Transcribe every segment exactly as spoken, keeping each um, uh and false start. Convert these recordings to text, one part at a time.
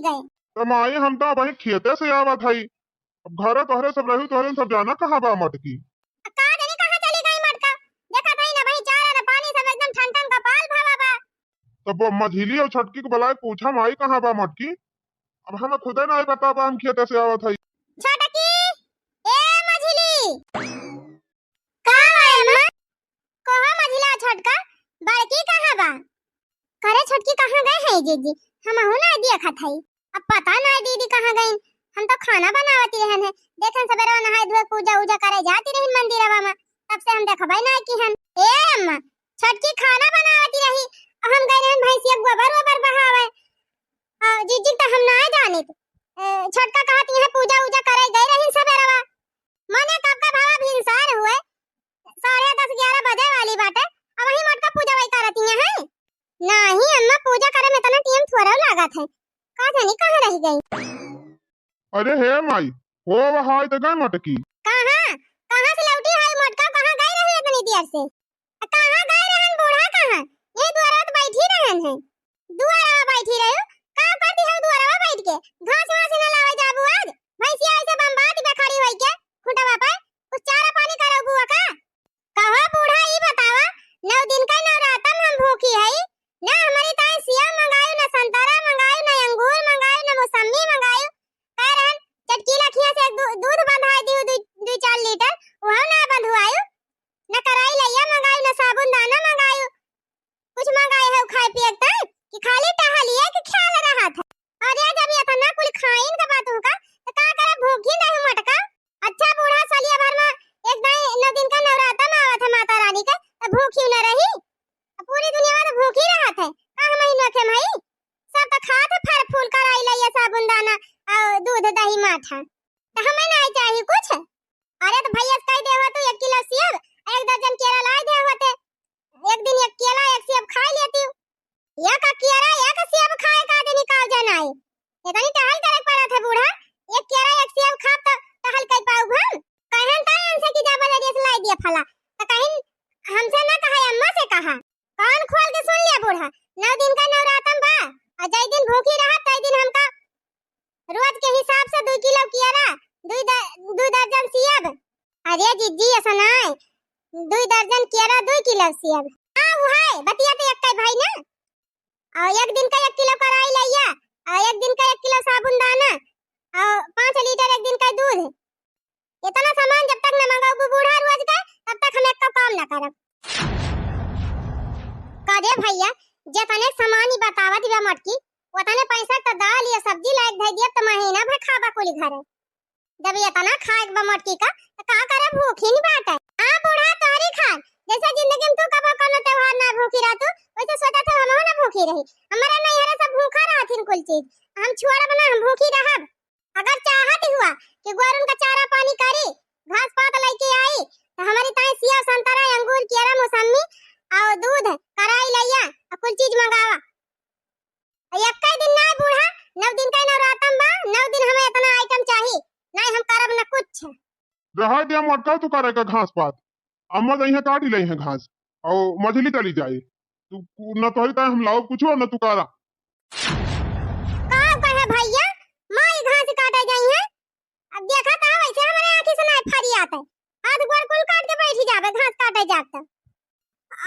गए। तो माई, हम तो अबहीं खेते से आवत हई। अब घरे तोहरे सब रही, तोहरे सब जाना कहाँ बा मटकी? अब का जानी कहाँ चली गई मटका। देखत हई ना भाई, चारा न पानी सब एकदम ठन ठन कपाल भवा बा। तब वो मझिली और छोटकी के बुलाए पूछा, माई कहाँ बा मटकी? अब हमें खुदे नहीं पता बा, हम खेते से आवत हई। छोटकी, ए मझिली। का बा अम्मा? कहो मझिला छोटका, बड़की कहाँ बा? करे छोटकी कहाँ गए हैं जीजी? हमहू ना देखत हई। अब पता ना दीदी कहाँ गईन। हम तो खाना बनावती रहन है। देखन सबेरे नहाए धोए पूजा उजा करे जाती रहिन मंदिरवा में। तब से हम देखबे ना की हन। ए अम्मा, छोटकी खाना बनावती रही। हम गए रहन भैंसिया गोबर ओबर बहावे। आ, जीजी तो हम ना जानित। ए, छोटका कहत यहाँ पूजा उजा करे गए रहिन सबेरवा। मने कब का भावा भिनसार हुए, साढ़े दस ग्यारह बजे वाली बाटे, अब वही मटका पूजा वही करत हियाँ हैं। नाही अम्मा, पूजा करे में इतना टाइम थोड़ा लागत है, का जानी कहाँ रह गई। अरे हे माई, हो वहाँ तो गए मटकी। कहाँ, कहाँ से लौटी है मटका, कहाँ गई रही इतनी देर से? आ, कहाँ गए रहन बूढ़ा, कहाँ? ये दुआरा तो बैठी रहन है। दुआरा बैठी रही, का करती है दुआरा बैठ के? घास वास न लावे जाबू आज? भैंसिया ऐसे बम्बात बे खड़ी होई के खुटवा पे, कुछ चारा पानी करबू का? कहो बूढ़ा, ई बतावा, नौ दिन का नवरातन हम भूखी हई, ना हमरी ताई सेव मंगायू, ना संतरा मंगायू, ना अंगूर मंगायू, ना मौसम्मी मंगायू। कह रहन चटकीला खिया से दू-, दूध बंधाई दियो, दू, दू चार लीटर, वह ना बंधवायू, ना कराई लैया मंगायू, ना साबुन दाना मंगायू, कुछ मंगाए है खाए पिए के ताई कि खाली टहलिए के ख्याल रहत है। अरे जब इतना कुल खाइन का बात होगा, तो का करे भूखी नहीं मटका? अच्छा बूढ़ा, सलिया भर में एक दाई नौ दिन का नवराता में आवत है माता रानी के, तो भूखी न रही? अब पूरी दुनिया में तो भूखी रहत है, का हम ही नोखे भाई? सब तो खात है फल फूल कराई लैया साबुन दाना और दूध दही माठा, तो हमें नहीं चाहिए कुछ। अरे तो भैया से कह दे हो तू एक किलो सेब, एक दर्जन केरा लाई दे होते, एक दिन एक केला एक सेब खाई लेती। एक केरा एक सेब खाए का दिन का जाना है, इतनी टहल करे पड़त है बूढ़ा, एक केरा एक सेब खाब तो टहल कर पाऊ हम। कहन ताई हमसे कि जा बजरिया से लाई दिया फला, तो कहिन हमसे ना कहा, अम्मा से कहा। कान खोल के सुन लिया बूढ़ा, नौ दिन का नवरातन बा, और जय दिन भूखी रहा तय दिन हमका रोज के हिसाब से दुई किलो केरा, दुई द-, दुई दर्जन सेब। अरे जिज्जी, ऐसा नाय, दुई दर्जन केरा, दुई किलो सेब। हाँ, वो है, बतिया तो एक भाई ना। और एक दिन का एक किलो कराई लैया, और एक दिन का एक किलो साबुन दाना, और पाँच लीटर एक दिन का दूध। इतना सामान जब तक न मंगाऊ बूढ़ा रोज के, तब तक हम एक काम न करब। करे भैया, जितने सामान ही बतावत बा मटकी, उतने पैसा तो दाल या सब्जी लायक धै दिया, तो महीना भर खाबा कुल घरे। जब इतना खाए के बा मटकी का, तो का करे, भूखी नहीं बाटे। हाँ बूढ़ा, तोहरी खान, जैसे जिंदगी में तू कबो कोनो त्योहार ना भूखी रह तू, वैसे सोचा था हमहू ना भूखी रही। हमारे नैहरे सब भूखा रहथिन कुल चीज, हम छोड़ब ना, हम भूखी रहब। अगर चाहत हुआ कि गोरुन का चारा पानी करी, घास पात लेके आई, तो हमारी ताई सेब, संतरा, अंगूर, केरा, मौसम्मी और दूध कराई लैया और कुल चीज मंगावा। और एक दिन ना बूढ़ा, नौ दिन का नवरातन बा, नौ दिन हमें इतना आइटम चाहिए, नहीं हम करब न कुछ। रहा दिया मोटका, तू करे का घास पात। अम्मा जइहें काटी लइहें घास, और मझली चली जाए। तू न तोहरी ताई हम लाओ कुछ, न तू कारा। का कहे भैया, माई घास काटे जाइहें? अब देखा था वैसे हमारे आँखी से नाई फरियात है। हाथ गोड़ कुल काट के बैठी जाबे, घास काटे जाब त।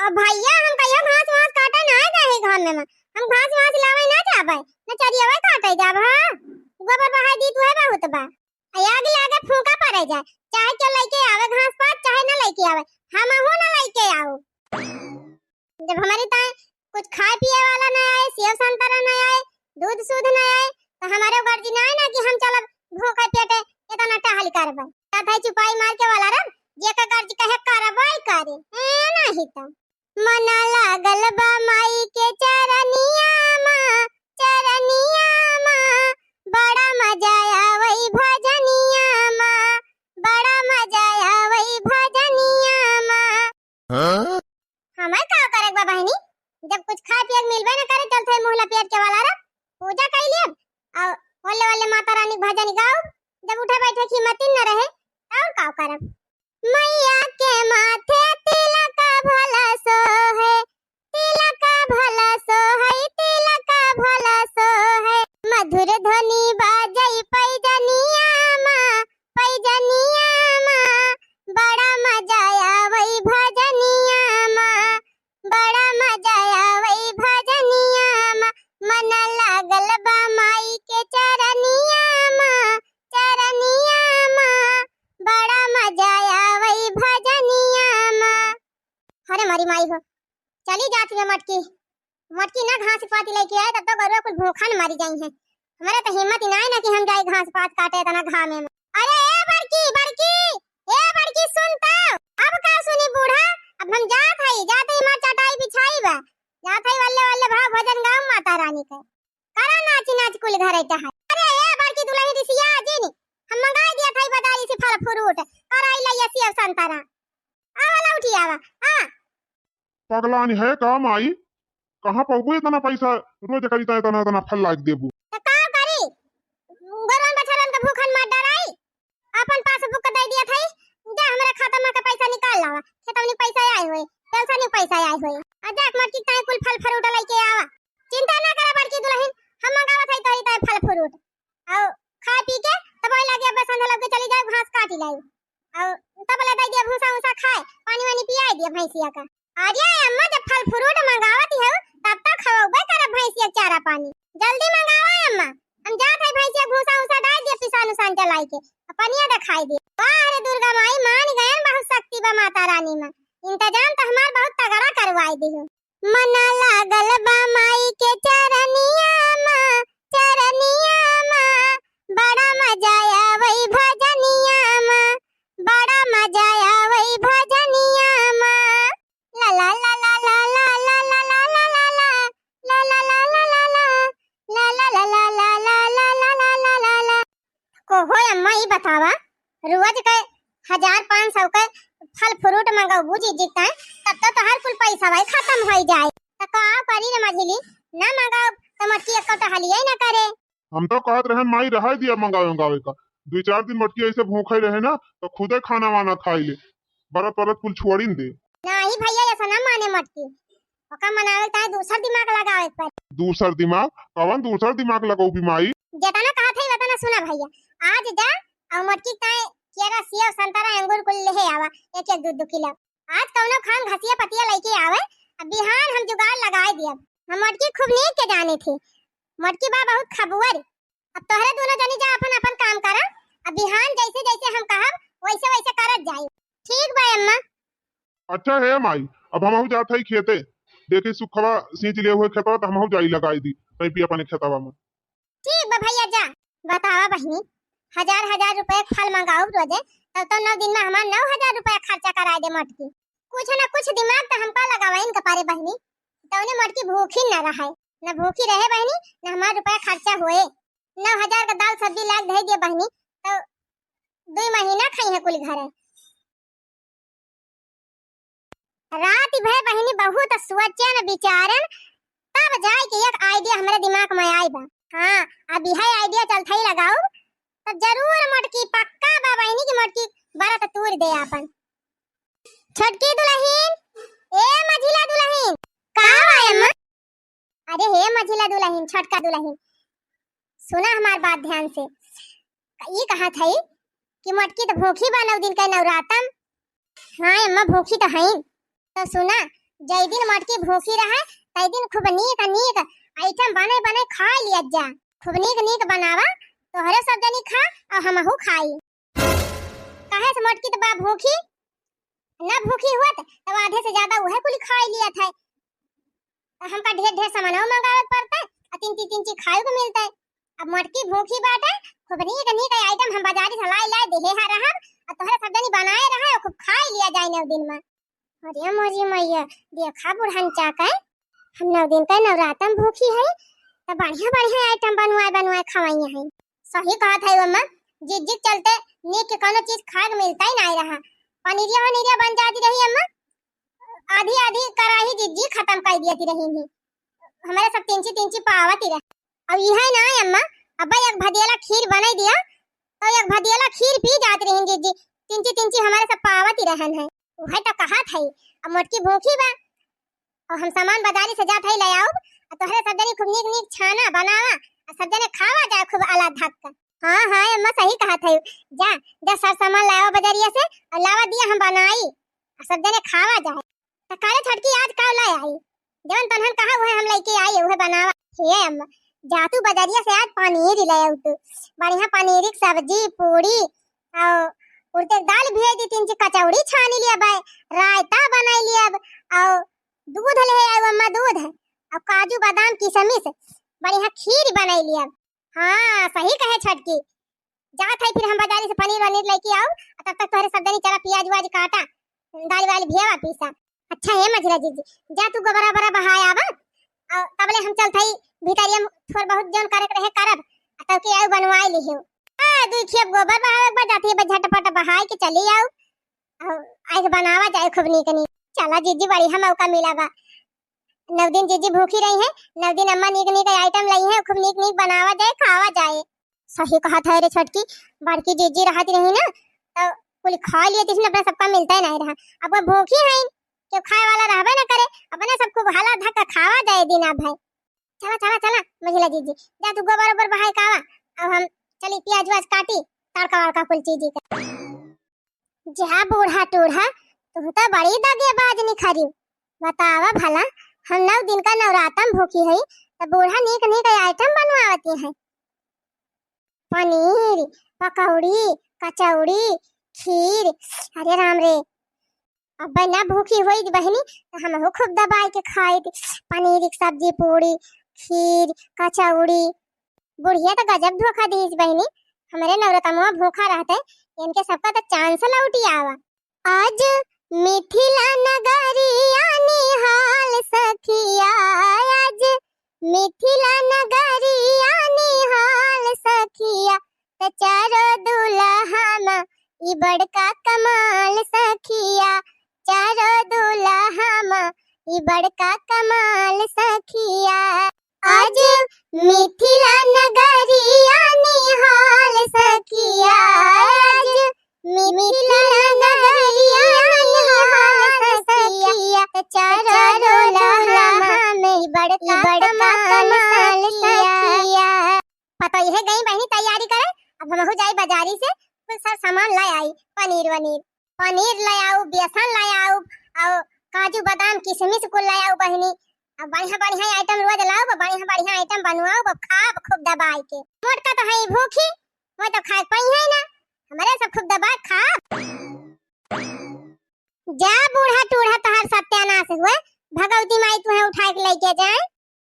अब भैया हम कहियो घास वास काटे ना जाए घर में, हम घास वास लावे ना जाबे, न चरियावे काटे जाब। हाँ, गोबर बहाई दी तू है बहुत बा। आ आग लागे फूंका पड़े जाए, चाहे क्यों लेके आवे घास पात, चाहे ना लेके आवे, हमहू ना लेके आओ। जब हमारी ताई कुछ खाए पिए वाला ना आए, सेब संतरा ना आए, दूध सूध ना आए, तो हमारे गर्जी ना आए ना कि हम चलब भूखे पेटे इतना टहल करबे। कहत है चुपाई मार के वाला रब, जे का गर्जी कहे करबे करे, ए नहीं तो। मन लागल बा माई के चरनिया मा, चरनिया मा, बड़ा मजा आवई भजनिया मा, बड़ा मजा आवई भजनिया मा। हाँ? हमें का करे बा बहनी, जब कुछ खाए पिए के मिलबे न करे, चलते मुँह लपेट के वाला रह, पूजा कर लियब, और होले होले माता रानी के भजन गाओ, जब उठे बैठे की हिम्मत न रहे, और का करब? मैया के माथे तिलक भला सोहे, तिलक भला सोहे, तिलक मन लागल बा माई के चरनिया मा, चरनिया मा, बड़ा मजा आवै भजनिया मा। अरे मोरी माई हो, चली जात ही मटकी, मटकी ना घास पात लइके आए, तब तो गरुआ कुल भूखा न मरी जाई हैं। हमरे तो हिम्मत ही नाई ना कि हम जाई घास पात काटे इतना घामे में। अरे ए बड़की, बड़की, ए बड़की सुन तो। अब का सुनी बूढ़ा, अब हम जात हई, जात हई मार चटाई बिछाई बा, जात हई वल्ले वल्ले भाव भजन गाउब माता रानी के। करा नाची नाच कुल घरे टहाई। अरे ए बड़की दुलही रिसिया जिन, हम मंगाई दिया था बाजारी से फल फ्रूट, कराई लइया सेव संतरा। आवा लौटी आवा, आ। पगलानी है का माई? कहाँ पउबू इतना पैसा, रोज करी त इतना इतना फल लाइ देबू। त का करी? गोरन बछरन के भूखन मत डराई। अपन पासबुक के दे दिया था, जा हमरे खाता में के पैसा निकाल लावा। खेतवनी पैसा आए होए, पेंशन पैसा आए होए। आ जा मटकी ताई कुल फल फ्रूट लइके आवा। चिंता ना करा बड़की दुलहिन, हम मंगावत हई तोहरी ताई फल फ्रूट। अउ खा पी के तब ओई लागे अब संधा लग के चली जाए घास काटी लाई। अउ तब ले दे दिया भूसा उसा खाए, पानी वानी पियाई दिया भैंसिया का। अरे अम्मा, जब फल फ्रूट मंगावत हऊ, तब तो खवबे करब भैंसिया के चारा पानी। जल्दी मंगावा अम्मा, हम जात हई भैंसिया भूसा उसा डाल दिया, पिसान उसान चलाई के, पनिया देखाई दिया। वाह रे दुर्गा माई, मान गयन, बहुत शक्ति बा माता रानी में। इंतजाम तो हमार बहुत तगड़ा करवाई दिहू। मन लागल बा माई के चरनिया मा, चरनिया मा, बड़ा मजा आवै भजनिया मा, बड़ा मजा आवै भजनिया मा। ला ला ला ला ला। कहो अम्मा, ई बतावा, रोज के हजार पाँच सौ के फल फ्रूट मंगौबू जिज्जी ताई, तब तो तोहार कुल पैसा भाई खत्म होइ जाए। त का करी रे मझिली, ना मंगाओ त मटकी एको टहलिए ना करे। हम तो कहत रहन माई रहाई दिया मंगावे मंगावे का, दुई चार दिन मटकी ऐसे भूखे रहे ना तो खुदे खाना वाना खाई ले, बरत बरत कुल छोड़िन दे। नाही भैया, ऐसा ना माने मटकी, ओका मनावे ताई दूसर दिमाग लगावे पर। दूसर दिमाग? कवन दूसर दिमाग लगौबी माई? जेतना कहत है वतना सुना भैया, आज जा अउ मटकी ताई केरा, सेव, संतरा, अंगूर कुल लेहे आवा, एक एक दू दू किलो। आज कौनो खान घसिया पतिया लइके आवे, अब बिहान हम जुगाड़ लगाए दियब। हम मटकी खूब नीक के जाने थे, मटकी बा बहुत खबुअर। अब तोहरे दोनों जनी जा अपन अपन काम करा, अब बिहान जैसे जैसे हम कहब वैसे वैसे करत जाई। ठीक बा अम्मा। अच्छा हे माई, अब हमहू जात हई खेते, देखी सुखवा सींच ले हुए खेतवा, त हमहू जाई लगाई दी पैपी अपने खेतवा में। ठीक बा भैया, जा। बतावा बहिनी, हजार हजार रुपया के फल मंगाउब रोजे, तब तो नौ दिन में हमार नौ हजार रुपया खर्चा कराए दे मटकी। कुछ न कुछ दिमाग तो हमका लगावा इनका पारे बहिनी, तौने मटकी भूखी न रहे, न भूखी रहे बहिनी, न हमार रुपया खर्चा होए। नौ हजार का दाल सब्जी लाग धै दिए बहिनी, तो दुई महीना खाई है कुल घरे। रात भर बहिनी बहुत सोचन विचारन, तब जाए के एक idea हमरे दिमाग में आई बा। हाँ, अब यह idea चलत ही लगाउब, तब जरूर मटकी पक्का बा बहिनी की मटकी बरत तूर दे आपन। छोटकी दुलहिन, ए मझिला दुलहिन, का बा अम्मा? अरे हे मझिला दुलहिन, छोटका दुलहिन, सुना हमार बात ध्यान से। ई कहत हई कि मटकी त भूखी बा नौ दिन के नवरातम। हाँ अम्मा, भूखी त हईन। तो सुना, जै दिन मटकी भूखी रहे, तै दिन खूब नीक नीक item बने बने खाए लिया जा। खूब नीक नीक बनावा, तोहरे सब जनी खा अउ हमहू खाई। काहे से मटकी त बा भूखी, ना भूखी होत तब आधे से ज्यादा उहे कुल खाई लिया था। हमका ढेर ढेर सामानो मंगावे के पड़ते, आ तीन तीन तीन चीज खाए को मिलते। अब मटकी भूखी बाटे, खूब नीक नीक item हम बाजारी से लाई लाई देहे हा रहब, आ तोहरे सब जनी बनाए रहे, खूब खाई लिया जाए नौ दिन में। अरे मोरी मैया, देखा बुढ़न चाके, हम नौ दिन के नवरातम भूखी है, त बढ़िया बढ़िया item बनवाए बनवाए खवाई है। सही कहत है अम्मा, जिज्जी के चलते नीक के कौनो चीज खाए के मिलता ही नहीं रहा। पनीरिया वनीरिया बन जाती रही अम्मा, आधी आधी कराही जिज्जी खत्म कर दियती रही ही। हमारे सब तिंची तिंची पावती रहे। अब यह ना अम्मा, अब एक भदियला खीर बनाई दिया, तो एक भदियला खीर पी जाती रही जिज्जी, तिंची तिंची हमारे सब पावती रहन है। वह तो कहत है, अब मोटकी भूखी बा, और हम सामान बाजारी से जात है ले आउब, और तोहरे सब जनी खूब नीक नीक छाना बनावा, और सब जने खावा जाए खूब आला धक्का। हाँ हाँ अम्मा, सही कहत है, जा जा सब सामान लावा बाजारिया से और लावा दिया हम बनाई, और सब जने खावा जाए। त काले छोटकी आज का ला आई, जवन तनहन कहा उहे हम लेके आई, उहे बनावा। हे अम्मा, जा तू बजरिया से आज पनीर ले आउ तू। बढ़िया पनीर की सब्जी, पूरी, और उड़द के दाल भेज दी, तीन चार कचौड़ी छानी लिया भाई, रायता बनाई लिया, और दूध ले आउ अम्मा, दूध, और काजू, बादाम, किशमिश, बढ़िया खीर बनाई लिया। हाँ, सही कहे छोटकी। जात है फिर हम बजारी से पनीर वनीर लेके आउ, और तब तक तोहरे सब जनी चला पियाज उआज काटा, दाल वाल भेवा पीसा। अच्छा हे मझिला जीजी, जा तू गोबरा बरा बहाय आवा, और तबले हम चलत हई भीतरिया में थोड़ बहुत जौन करे के रहे करब, आ तब के आउ बनवाई लिहो। आ, दुई खेप गोबर बहावे के बाद जाती है, बस झटपट बहाय के चली आउ, और आइके बनावा जाए खूब नीक नीक। चला जीजी, बढ़िया मौका मिला बा। नौ दिन जीजी भूखी रही है, नौ दिन अम्मा नीक नीक आइटम लाई है, खूब नीक नीक बनावा जाए, खावा जाए। सही कहत है रे छोटकी, बड़की जीजी रहत रही ना, तो कुल खा लिए, तीसने अपना सबका मिलता ही नहीं रहा। अब वो भूखी है, क्यों खाए वाला रहबे ना करे, अपने सब खूब हला धक्का खावा जाए दिन अब है। चला, चला, चला, मझिला जीजी, जा तू गोबर ओबर बहाय के आवा, अब हम चली पियाज उआज काटी, तड़का वड़का कुल चीजी का। जा बूढ़ा टूढ़ा, तू तो बड़ी दगेबाज निखरियो। बतावा भला, हम नौ दिन का नवरातम भूखी हई, त बूढ़ा नीक नीक आइटम बनवावती है। पनीर, पकौड़ी, कचौड़ी, खीर, अरे राम रे, अब ना भूखी होई बहिनी, त हमहू खूब दबाई के खाई। पनीर की सब्जी, पूरी, खीर, कचौड़ी, बुढ़िया त गजब धोखा दीस बहिनी, हमरे नवरतमवा भूखा रहते, इनके सबका त चांस लौटी आवा। आज मिथिला नगरिया निहाल सखिया, आज मिथिला नगरिया निहाल सखिया, त चारो दुलहा मा ई बड़का कमाल सखिया, चारो दुलहा मा ई बड़का कमाल सखिया। आज मिथिला नगरिया निहाल सखिया, आज मिथिला नगरिया निहाल सखिया, चारो दुलहा मा ई बड़का कमाल सखिया। पतोहिए गई बहिनी तैयारी करे, अब हमहू जाई बजारी से कुल सब सामान ले आई, पनीर वनीर, पनीर ले आउ, बेसन ले आउ, और काजू बादाम किशमिश कुल ले आउ बहिनी। अब बढ़िया बढ़िया आइटम रोज लाउ, बढ़िया बढ़िया आइटम बनवाउ, अब खाब खूब दबाई के। मोटका तो है भूखी, वो तो खाए पाई है ना, हमरे सब खूब दबाई खाब। जा बूढ़ा टूढ़ा, तोहार सत्यानाश हुए, भगवती माई तुहे उठाए के लेके जाए।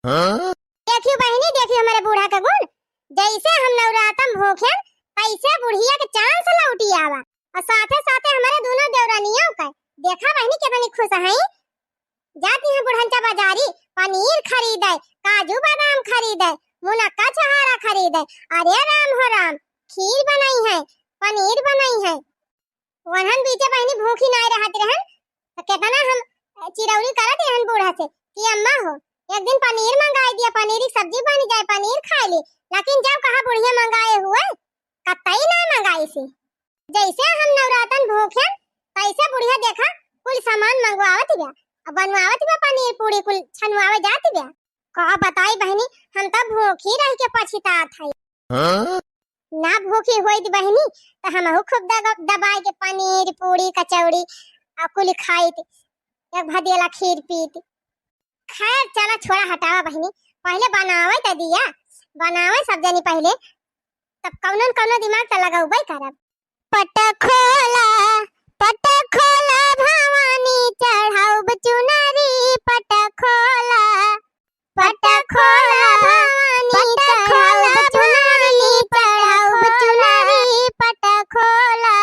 हाँ? देखियो बहिनी, देखियो हमरे बूढ़ा के गुण, जैसे हम नवरातम भूखेन, तैसे बुढ़िया के चांस लौटी आवा, और साथे साथे हमरे दोनों देवरानियों के। देखा बहिनी कितनी खुश हैं। जाती हैं बुढ़ंचा बाजारी, पनीर खरीदे, काजू बादाम खरीदे, मुनक्का छहारा खरीदे। अरे राम हो राम, खीर बनाई है, पनीर बनाई है। वनहन बीचे बहिनी भूखी नाय रहत रहन, त केतना हम चिरौरी करत रहन बूढ़ा से कि अम्मा हो, एक दिन पनीर मंगाई दिया, पनीर की सब्जी बन जाए, पनीर खाए ली। लेकिन जब कहा बुढ़िया मंगाए हुए, कतई ना मंगाई से। जैसे हम नवरातन भूखेन, तैसे बुढ़िया देखा कुल सामान मंगवावत बा, अब बनवावत बा पनीर पूरी कुल छनवावे जात बा। का बताई बहिनी, हम त भूखी रह के पछितात हई। हाँ? ना भूखी होइत बहिनी, त हमहू खूब दग-, दबाई के पनीर, पूरी, कचौड़ी आ कुल खाइत, एक भदेला खीर पीत। खैर, चला, छोड़ा, हटावा बहिनी, पहिले बनावे त दिया, बनावे सब जनी पहिले, तब कौनो न कौनो दिमाग त लगौबे करब। पट खोला, पट खोला भवानी, चढ़ाउब चुनरी, पट खोला। पट खोला भवानी, पट खोला चढ़ाउब चुनरी, भवानी, चढ़ाउब चुनरी, पट खोला।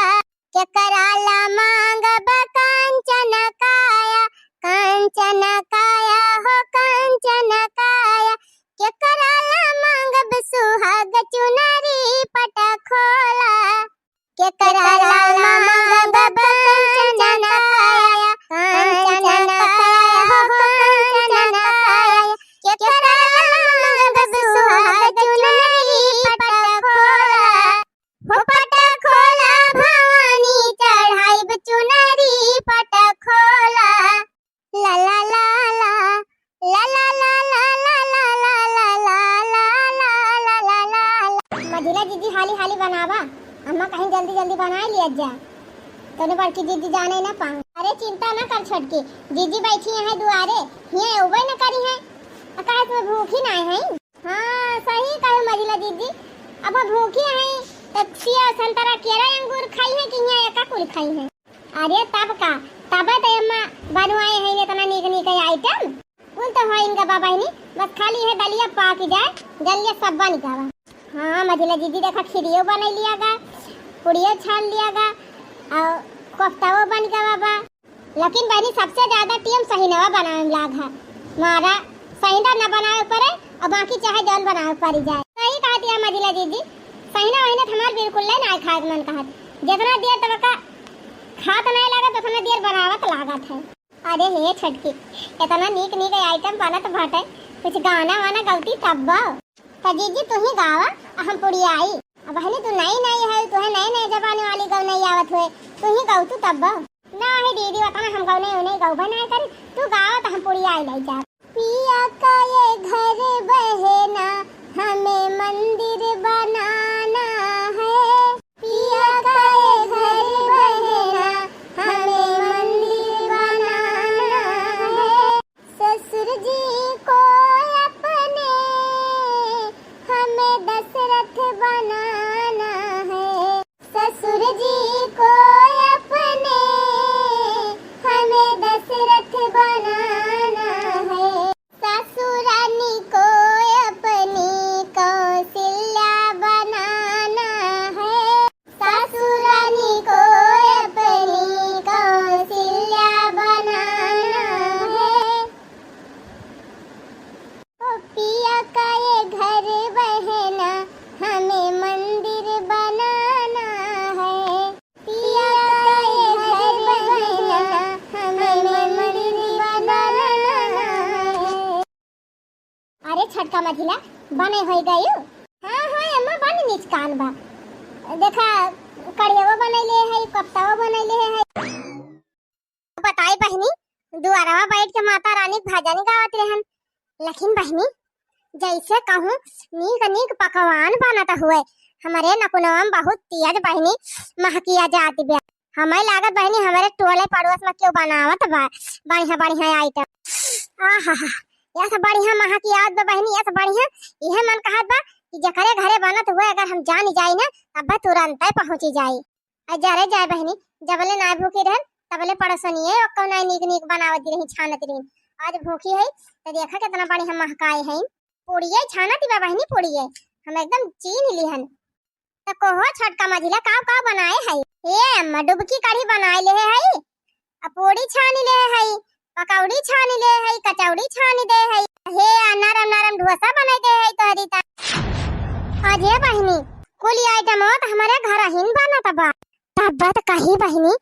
केकरा ला मांगब कंचन काया, कंचन काया हो कंचन काया। केकरा ला मांगब सुहाग चुनरी, पट खोला। केकरा ला मांगब कंचन काया, कंचन काया हो कंचन काया। केकरा ला मांगब सुहाग चुनरी, पट खोला। हो पट खोला भवानी, चढ़ाइब चुनरी, पट खोला। ला ला ला ला, ला ला ला ला। मझिला जीजी, हाली हाली बनावा, अम्मा कहीं जल्दी जल्दी बनाए लिया जा, तोने बड़की जीजी जाने ना पाऊँ। अरे चिंता ना कर छोटकी, जीजी बैठी हैं दुआरे, हियाँ अउबे न करी हैं। आ काहे से भूखी नाहीं है? हाँ, सही कहे मझिला दीदी, अब भूखी है तो सेव, संतरा, केरा, अंगूर खाई है कि हियाँ एका कुल खाई है? अरे तब का, तबे तो अम्मा बनवाए हैं इतना नीक नीक item। कुल तो है इनका बा बहिनी, बस खाली है दलिया पाक जाए, दलिया सब बन गवा। हाँ मझिला दीदी, देखा खीरियो बनाई लिया गा, पूड़ियो छान लिया गा, और कोफ्ताओ बन गवा बा। लेकिन बहिनी, सबसे ज्यादा time सहिनवा बनावे में लाग है। मारा सहिना न बनावे पड़े और बाकी चाहे जौन बनावे पड़ी जाए। सही कहत है मझिला दीदी, सहिना वहिना तो हमार बिल्कुल ले ना खाए के मन कहत। जितना देर तक का खात नहीं लागत, उतना देर बनावत लागत है। अरे हे छोटकी, इतना नीक नीक item बनत बाटे, कुछ गाना वाना गौती तब। तो जीजी तू ही गावा, हम पुड़ियाई। अब बहिनी तू नई नई है, तुहे नए नए जमाने वाली गौनई आवत हुए, तू ही गौतू तब। ना है दीदी, उतना हम गौनई उनई गौबे नहीं करी, तू गावा तो हम पुड़ियाई ले जा। पिया का ये घर बहना, हमें मंदिर बनाना है। पिया का ये घर बहना, हमें मंदिर बनाना है। ससुर जी को अपने हमें दशरथ बनाना है। ससुर जी को अपने हमें दशरथ बनाना है। सासू रानी को अपनी कौशल्या बनाना है। सासू रानी को अपनी कौशल्या बनाना है। ओ पिया का ये घर बहना, हमें मंदिर बनाना है। पिया का ये घर बहना, हमें मंदिर बनाना है। अरे छोटका मझिला, बने होई गयू? हाँ, हाँ, अम्मा, बन निचकान बा। देखा, कढ़ियावो बनैले है, कोफ्तावो बनैले है। बताई बहिनी, दुआरवा बैठ के माता रानी के भजन गावत रहन। लेकिन बहिनी, जैसे कहूँ, नीक नीक पकवान बनत हुए। हमरे नकुनवा में बहुत तेज बहिनी महकिया जात बा। हमें लागत बहिनी, हमरे टोले पड़ोस में केहू बनावत बा बढ़िया बढ़िया item। आहा, यह सब बढ़िया महकिया आवत बा बहिनी, यह सब बढ़िया। इहे मन कहत बा कि जकरे घरे बनत हुए अगर हम जानी जाई ना, तब तुरंते पहुँची जाई। आ जरे जाए बहिनी, जबले नाय भूखी रहन, तबले पड़ोसनिये ओक्का नाय नीक नीक बनावत रही, छानत रही। आज भूखी है, तो देखा कितना बढ़िया महकाए है। पूड़िये छानत बा बहिनी, पूड़िये। हम एकदम चीन्ह लिहन। तो कहो छोटका मझिला, काव काव बनाए है? ए अम्मा, डुबकी कढ़ी बनाए ले है, आ पूड़ी छानी ले है, पकौड़ी छानी ले है, कचौड़ी छानी दे है। हे आ नरम नरम ढोसा बनाई दे है तोहरी ता। अरे बहिनी, कुल item तो हमारे घर हिन बनत बा। तब बात कही बहिनी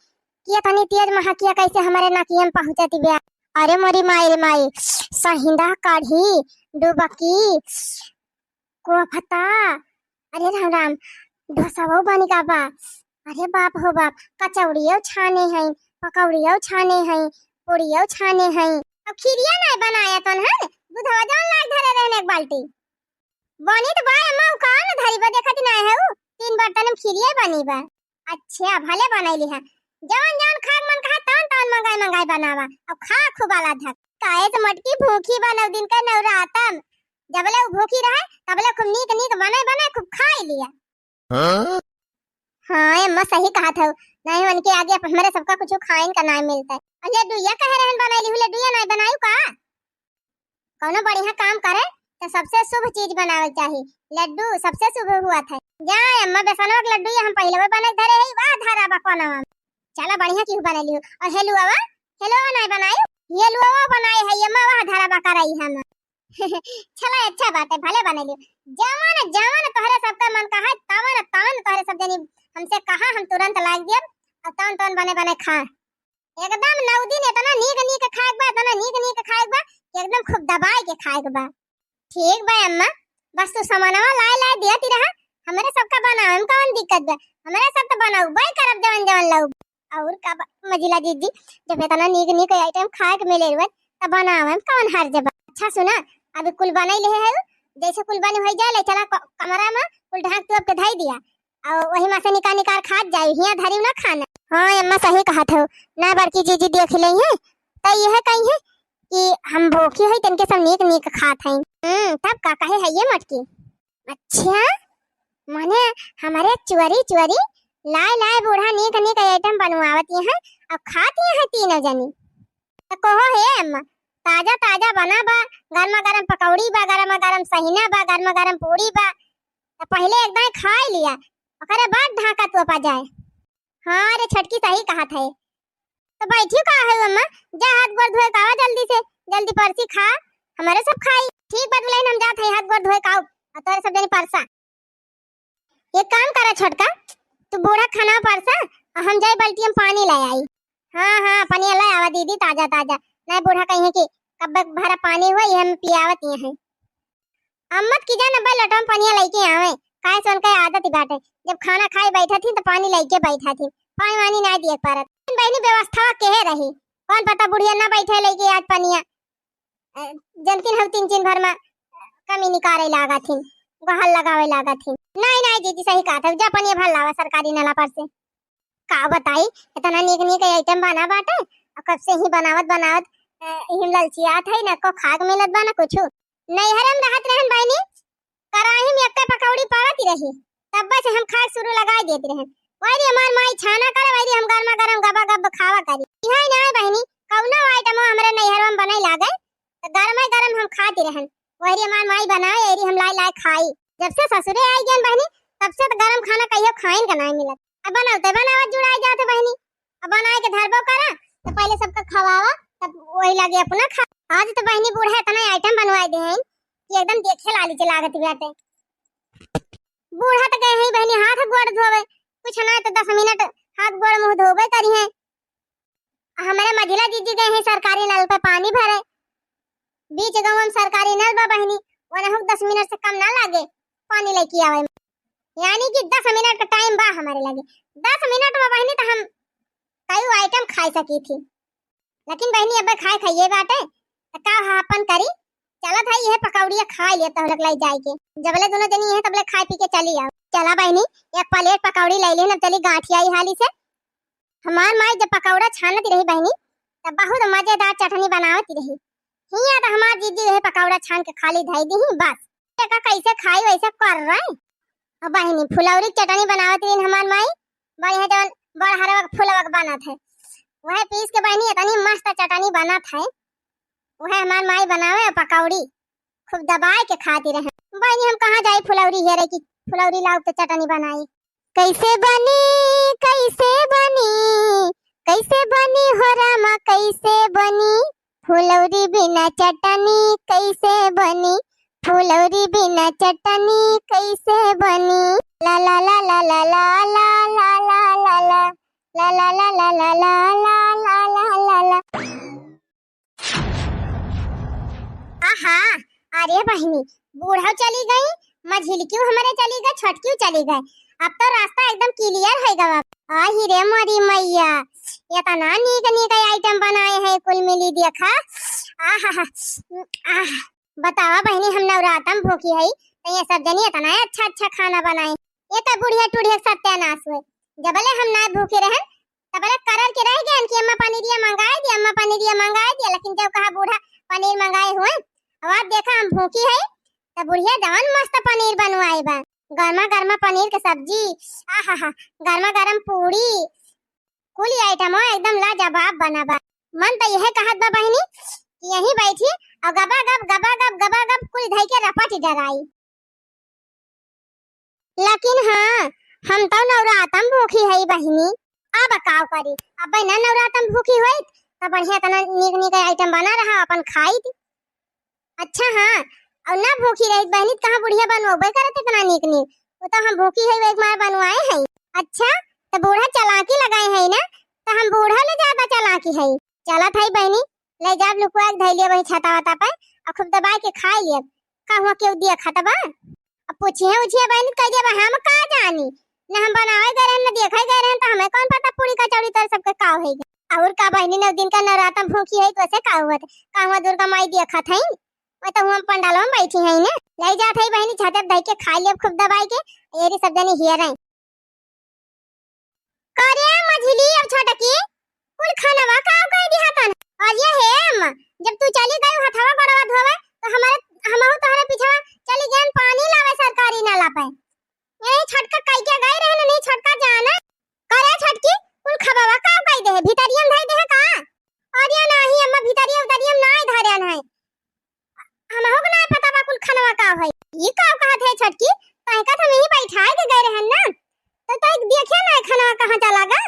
कि इतनी तेज महकिया कैसे हमारे नकिया में पहुँचत बा। अरे मोरी माई रे माई, सहिंदा कढ़ी, डुबकी, कोफ्ता, अरे राम राम, ढोसवो बन गा बा। अरे बाप हो बाप, कचौड़ियो छाने हैं, पकौड़ियो छाने हैं, पूड़ियो छाने हैं। अब खीरिया नहीं बनाया तन है, दूधवा जौन लाग धरे रहने एक बाल्टी। बनी तो बा अम्मा, उ का न धरी बा, देखत नहीं है उ, तीन बर्तन में खीरिया बनी बा। अच्छा, भले बनैली है, जवन जवन खाए के मन कहा तवन तवन मंगाई मंगाई बनावा, अब खा खूब आला धक। काहे से मोटकी भूखी बा नौ दिन का नवरातम, जबले उ भूखी रहे तबले खूब नीक नीक बनाई बनाई खूब खाई लिया। हाँ? हाँ अम्मा, सही कहत हौ, नहीं उनके आगे अब हमरे सबका कुछ खाइन का नहीं मिलता है। और लड्डुया कहे रहन बनाई ली हूँ, लड्डुया नहीं बनायू का? कौनो बढ़िया काम करे तो सबसे शुभ चीज बनावे चाही। लड्डू सबसे शुभ हुआ था। जा अम्मा, बेसनवा के लड्डू ये हम पहले बने धरे है, वाह धरा बा कोनवा में। चला बढ़िया की बने लियो। और हेलुआ, हेलुआ नहीं बनाई, हेलुआ बनाए है अम्मा, वाह धरा बा कराई हम। चला अच्छा बात है, भले बने लियो। जवन जवन तोहरे सबका मन कहा तवन तवन तोहरे सब जनी हमसे कहा, हम तुरंत लाग दियब और तवन तवन बने बने खा। एकदम नौ दिन इतना नीक नीक खाएक बा, इतना नीक नीक खाएक बा कि एकदम खूब दबाई के खाएक बा। ठीक बा अम्मा, बस तू सामानवा लाए लाए दियत रहा, हमरे सबका बनावे में कौन दिक्कत बा, हमरे सब तो बनौबे करब जवन जवन लौब। और का बा, मझिला जीजी, जब इतना नीक नीक item खाएक मिले रुए, तब बनावे में कौन हर्ज बा। अच्छा सुना, अभी कुल बनाई ले है, जैसे कुल बने हो जाए, ले चला क-, कमरा में कुल ढाक तोप के धई दिया, और वही में से निकाल निकाल खात जाई, हियाँ धरी ना खाना। हाँ अम्मा, सही कहत हो, ना बड़की जीजी देख ले हैं, तो यह कही है कि हम भूखी हई, तनके सब नीक नीक खात हई। हम्म, तब का कहे है ये मोटकी? अच्छा, मने हमरे चुअरी चुअरी लाए लाए बूढ़ा नीक नीक item बनवावत हैं और खात हैं तीनों जनी। त कहो हे अम्मा, ताजा ताजा बना बा, गरमा गरम पकौड़ी बा, गरमा गरम सहिना बा, गरमा गरम पूड़ी बा, त पहिले एकदम खाई लिया, ओकरे बाद ढाका तोपा जाए। हाँ रे छोटकी, सही कहत है। त बैठी का है अम्मा, जा हाथ गोड़ धोए के आवा जल्दी से, जल्दी परसी खा, हमरे सब खाई। ठीक बा दुलहिन, हम जात हई हाथ गोड़ धोए के आउब, और तोरे सब जनी परसा। एक काम करा छोटका, तू बूढ़ा खाना परसा, और हम जाई बाल्टी में पानी ले आई। हाँ हाँ, पनिया ले आवा दीदी, ताजा ताजा। नहीं बूढ़ा कहिए कि कब्बे भरा पानी हुआ, ये हम पियावत ये हैं। अम्मत की जान अब्बे लोटवा में पनिया लइके आवे, काहे से उनका आदत ही बाटे, जब खाना खाए बैठा थी तो पानी लइके बैठा थी, पानी वानी ना दिए पारत। बहनी व्यवस्था केहे रही, कौन पता बुढ़िया ना बैठे लइके आज पनिया, अ, जनतिन हव तीन चीन भर में कमी निकारे लागा थी, गहल लगावे लागा थी। नहीं नहीं दीदी सही कहा था, जा पनिया भर लावा सरकारी नला पर से। का बताई, इतना नीक नीक item बना बाटे, और कब से ही बनावत बनावत, अ, इहिम ललचियात है, ना को खाक मिलत बा, ना कुछु। नैहर में रहत रहन बहिनी, कराही में एक्के पकौड़ी पावत ही रही, तब्बे से हम खाक शुरू लगाई देत रहन। वही हमार माई छाना करे, वही हम गरमा गरम गबा गब खावा करी। इहाँ ना बहिनी, कौनो item हमरे नैहर में बने लागे, तो गरमे गरम हम खाती रहन। वही हमार माई बनाए, एरी हम लाई लाई खाई। जब से ससुरे आई गए बहिनी, तब से तो गरम खाना कहियो खाइन का नहीं मिलत। अब बनावते बनावत जुड़ाई जात बहिनी। अब बनाए के धरबो करा, तो पहिले सबका खवावा, तब वही लगे अपना खा। आज तो बहिनी बूढ़ा इतना item बनवाए दे हैं कि एकदम देखे लाली के लागत बाटे। बूढ़ा तो गए हैं बहिनी हाथ गोड़ धोवे, कुछ ना तो दस मिनट हाथ गोड़ मुँह धोवे करी हैं। हमरे मझिला जीजी गए हैं सरकारी नल पे पानी भरे। बीच गाँव में सरकारी नल बा बहिनी, वनहु दस मिनट से कम ना लागे पानी लेके आवे में। यानी कि दस मिनट का time बा हमारे लगे। दस मिनट में बहिनी तो हम कई item खाई सकी थी, लेकिन बहिनी अब खाए खाइए बाटे, तो का हा अपन करी, चलत है यह पकौड़िया खाए लिए तहलक लाई जाए के। जबले दोनों जनी है तबले खाए पी के चली आओ। चला बहिनी, एक plate पकौड़ी ले लेन, अब चली गांठियाई हाली से। हमार माई जब पकौड़ा छानत रही बहिनी, तब बहुत मजेदार चटनी बनावत रही। हियाँ तो हमार जीजी यही पकौड़ा छान के खाली धई दी बस। एका कैसे खाई वैसे कर रहे। अब बहिनी फुलौरी के चटनी बनावत रही हमार माई, बढ़िया जवन बड़ हरवा के फुलवा के बनत है, वह पीस के बहिनी इतनी मस्त चटनी बनत है, वह हमार माई बनावे और पकौड़ी खूब दबाए के खाती रहे। बहिनी हम कहाँ जाई फुलौरी हेरे की, फुलौरी लाओ तो चटनी बनाई। कैसे बनी, कैसे बनी, कैसे बनी हो रामा, कैसे बनी? फुलौरी बिना चटनी कैसे बनी? फुलौरी बिना चटनी कैसे बनी? ला ला ला ला। आहा, अरे बहिनी, बूढ़ा चली गई, मझिलकियो हमरे चली गए, छोटकियो चली गए। अब तो रास्ता एकदम clear है गवा। आही रे मोरी मैया, इतना नीक नीक item बनाए हैं कुल मिली देखा। आहा, आह, बतावा बहिनी, हम नवरातम भूखी है, तो ये सब जनी इतना अच्छा अच्छा खाना बनाए। ये तो बुढ़िया टुढ़िया के सत्यानाश हुए। जबले हम ना भूखे रहन, तबले करर के रह गए कि अम्मा पनीरिया मंगाए दिया, अम्मा पनीरिया मंगाए दिया, लेकिन जब कहा बूढ़ा पनीर मंगाए हुए, अब आप देखा हम भूखी है, तो बुढ़िया जवन मस्त पनीर बनवाए बा, गर्मा गर्मा पनीर के सब्जी, आहा हा, गर्मा गर्म पूड़ी, कुल item एकदम लाजवाब बना बा। मन तो यह कहत बा बहिनी कि यहीं बैठी और गबा गब, गबा गब, गबा गब कुल धई के रपट डराई। लेकिन हाँ, हम तो नवरातम भूखी है बहिनी। अब काव करी, अब ना नवरातम भूखी होइत, तो बढ़िया तना नीक नीक item बना रहा, अपन खाइत। अच्छा हाँ, और ना भूखी रहित बहिनी, तो कहाँ बुढ़िया बनवाबे करत इतना नीक नीक। वो तो हम भूखी है, वो एक मार बनवाए हैं। अच्छा, तो बूढ़ा चालाकी लगाए हैं ना, तो हम बूढ़ा ले ज्यादा चालाकी है। चलत है बहिनी, ले जाब लुकुआ के धई लिया वही छाता वाता पे, और खूब दबाए के खाए लिया। का हुआ केहू दिया खाता बा? अब पूछिए उछिए बहिनी, कह दिया बा, हम का जानी, न हम बनावे गए रहन, न देखे गए रहन, तो हमें कौन पता पूरी कचौड़ी तर सबके का होई गए। और का बहिनी, नौ दिन का नवरातम भूखी है, तो ऐसे का हुआ था? का हुआ दुर्गा माई देखत है? मैं तो हुआ पंडाल में बैठी है ना, ले जात है बहिनी, छाते धई के खाए लिया खूब दबाए के, एरी सब जनी हियर है। करे मझिली और छोटकी, कुल खानवा का कह दिया तन? अरे हे अम्मा, जब तू चली गई हथवा गोड़वा धोवे, तो हमरे, हमहू तोहरे पीछवा चली गयन पानी लावे सरकारी नला पे। यही छोटका कई के गई रहे, नहीं छोटका जाना। करे छोटकी, कुल खबवा का कई दे, भितरिया में धई दे का? अरे नाही अम्मा, भितरिया उतरिया में नाही धरन है। हमहू के नाही पता बा कुल खनवा का होई। ई का कहत है छोटकी? तहका तो हम यहीं बैठाए के गए रहन ना, तो तय देखे ना खनवा कहाँ चला गा।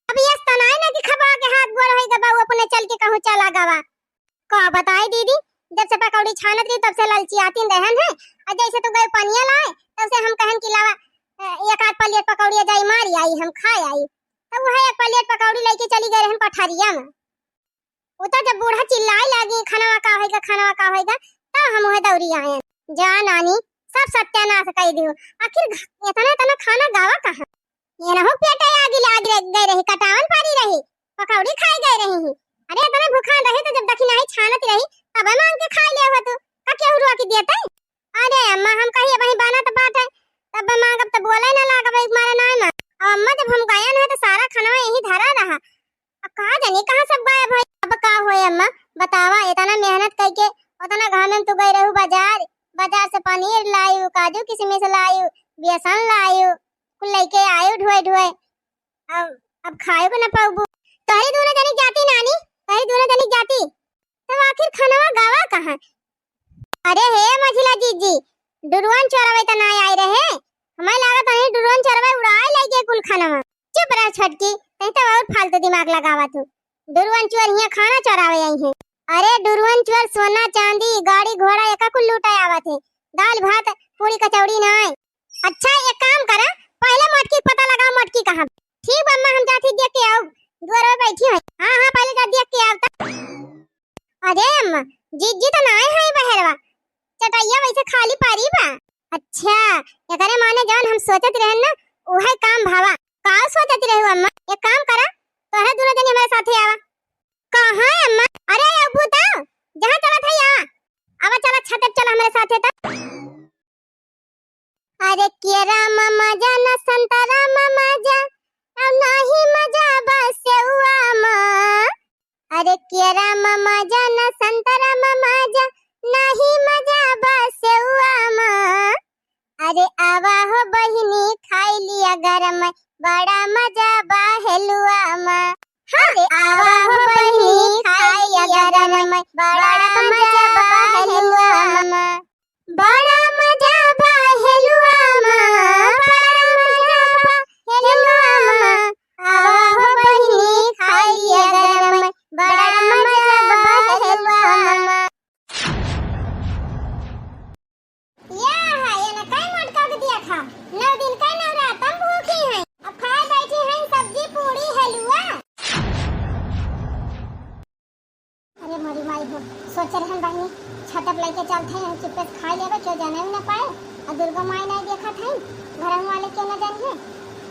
अब ये तनाई ना कि खबा के हाथ गोड़ होई गबा, उ अपने चल के कहूँ चला गवा। का बताई दीदी, जब से पकौड़ी छानत रही तब से ललचियातिन रहन है। और जैसे तू गए पनिया लाए तब से हम कहन कि लावा, अ, एक आध प्लेट पकौड़िया जाई मारी आई, हम खाए आई। तब वह एक प्लेट पकौड़ी लेके चली गए रहन पठारिया में। उ तो जब बूढ़ा चिल्लाए लागी, "खनवा का होइगा, खनवा का होइगा," तब हम वह दौड़ी आए। जा नानी, सब सत्यानाश कर दियो। आखिर घ-, इतना, इतना खाना गावा कहाँ? ये ना हो पेटे आगी लाग रे-, गई रही, कटावन पारी रही, पकौड़ी खाए गए रही ही। अरे इतना भूखान रही तो जब दखिनाही छानत रही, तब मांग के खाए ले हो तू, का केहू रोक देते? अरे अम्मा, हम कही अबही बनत बाटे, तब मांगब त बोले ना लागब, एक मारे नाय मांग। अब अम्मा जब हम गयन है तो सारा खनवा यही धरा रहा। अब कहाँ जानी कहाँ सब गायब है। अब का होए अम्मा, बतावा, इतना मेहनत करके उतना घामे में तू गई रहू बाजार, बाजार से पनीर लायू, काजू किशमिश लायू, बेसन लायू, कुल लेके आयू ढोए ढोए। अब, अब खाए को ना पाऊबू। तोहरी दोनों जनी जाती नानी, तोहरी दोनों जनी जाती, तब आखिर खनवा गावा कहाँ? अरे हे मझिला जीजी, डुरुअन चोरवे त ना आए रहे, हमें लागत है डुरुअन चोरवे उड़ाए ले गए कुल खनवा। चुप रह छोटकी, तहीं तो और फालतू दिमाग लगावा तू। डुरुअन चोर हियां खाना चोरावे आई हैं। अरे डुरुअन चोर सोना चांदी गाड़ी घोड़ा एका कुल लूटे आवत है, दाल भात पूरी कचौड़ी ना आए। अच्छा एक काम करा, पहले मोटकी के पता लगाओ, मोटकी कहाँ? ठीक बा अम्मा, हम जाती देख के आओ, दुआर पे बैठी है। हाँ हाँ, पहले जा देख के आओ तब। अरे अम्मा, जीजी तो ना आए हैं बहरवा, चटैया वैसे खाली परी बा। अच्छा, एकरे माने जौन हम सोचत रहन ना, उहे काम भवा। का सोचत रहू अम्मा? एक काम करा, तोहरे दोनों जनी हमारे साथे आवा। कहाँ है अम्मा? अरे अबू तो जहाँ चलत है यहाँ। आवा चला छत पे चला हमारे साथे तो। अरे केरा मा मजा ना संतरा मा मजा, अब नाही मजा बा सेउआ मा। अरे केरा मा मजा ना संतरा मा मजा, नाही मजा बा सेउआ मा। अरे आवा हो बहिनी खाई लिया गरम, बड़ा मजा बा हेलुआ मा। अरे आवा हो बहिनी खाई लिया गरम, बड़ा मजा बा हेलुआ मा। बड़ा मजा बा हेलुआ मा, बड़ा मजा बा हेलुआ मा। आवा हो बहिनी खाई लिया गरम, बड़ा मजा बा हेलुआ मा। या हा, ये ना काई मटका के दिया खा। नौ दिन का नवरातम भूखी हैं। अब खाए बैठी हैं सब्जी, पूरी, हलुआ। अरे मोरी माई हो, सोचे रहन बहिनी, छटप लेके चलते हैं, चुप्पे से खाई लेबे, क्यों जाने भी ना पाए। और दुर्गा माई नहीं देखत हैं, घर वाले क्यों ना जानिए।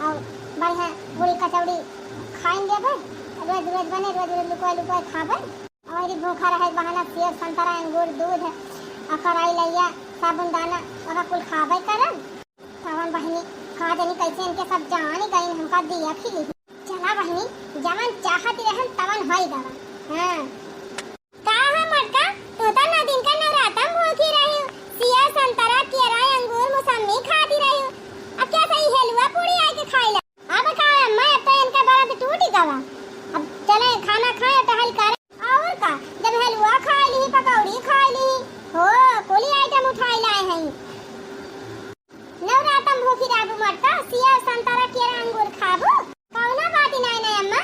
और बढ़िया पूरी कचौड़ी खाइन लेबे, रोज रोज बने, रोज रोज लुकोए लुकोए खाबे। और भूखा रहे बहाना सेब, संतरा, अंगूर, दूध, और कराई लैया, साबुन दाना, ओका कुल खाबे करब। सावन बहिनी, का जानी कैसे इनके सब जान गइन, हमका दिया खिली। चला बहिनी, जवन चाहत रहन तवन होई गवा। हाँ। का है मोटका, तू तो नौ दिन का नवरातम भूखी रही, सेब, संतरा, केरा, अंगूर, मौसम्मी खाती रही, अब क्या सही हेलुआ पूरी आए के खाई ला? अब का अम्मा, अब तो इनका व्रत टूट गवा। अब चले खाना खाए, टहल करे। और का, जब हलवा खाए ली, पकौड़ी खाए ली, हो, कुली आइटम उठाए लाए हैं। नवरातम भूखी रहबू मोटका, सेब, संतरा, केरा, अंगूर खाबू? कौनो बात नहीं, नहीं अम्मा,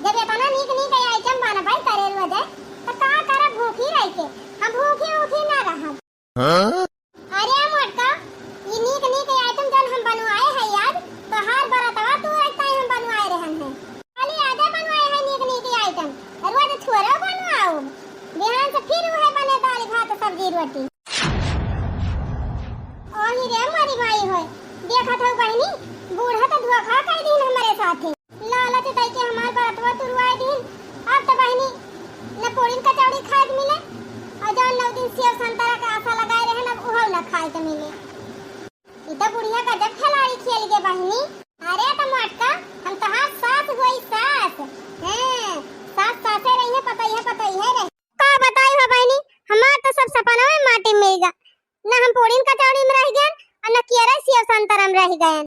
जब इतना नीक नीक आइटम बनबे करे रोजे, तो का करब भूखी रह के? हम भूखी उखी ना रहब। हाँ? अरे मोटका, ई नीक नीक आइटम जौन हम बनवाए है आज, तोहार बरतवा तोरे ताई हम बनवाए रहन है। खाली आजे बनवाए है नीक नीक आइटम, रोज थोड़ा बनवाओ। बिहान से फिर उहे बने दाल भात सब्जी रोटी। ओही रे मोरी माई होय, देखत हौ बहिनी, बूढ़ा तो धोखा कर दीन हमरे साथे। लालच दई के हमार बरतवा तुरवाए दीन। अब तो बहिनी न पूरी कचौड़ी खाए के मिले, और जौन नौ दिन सेब संतरा के आशा लगाए रहे न, उहो न खाए के मिले। ई तो बुढ़िया गजब खिलाड़ी खेल गे बहिनी। अरे तो मोटका, हम तोहार सास होई सास। हैं, सास सासे रही है, पतई है पतई। रह गए।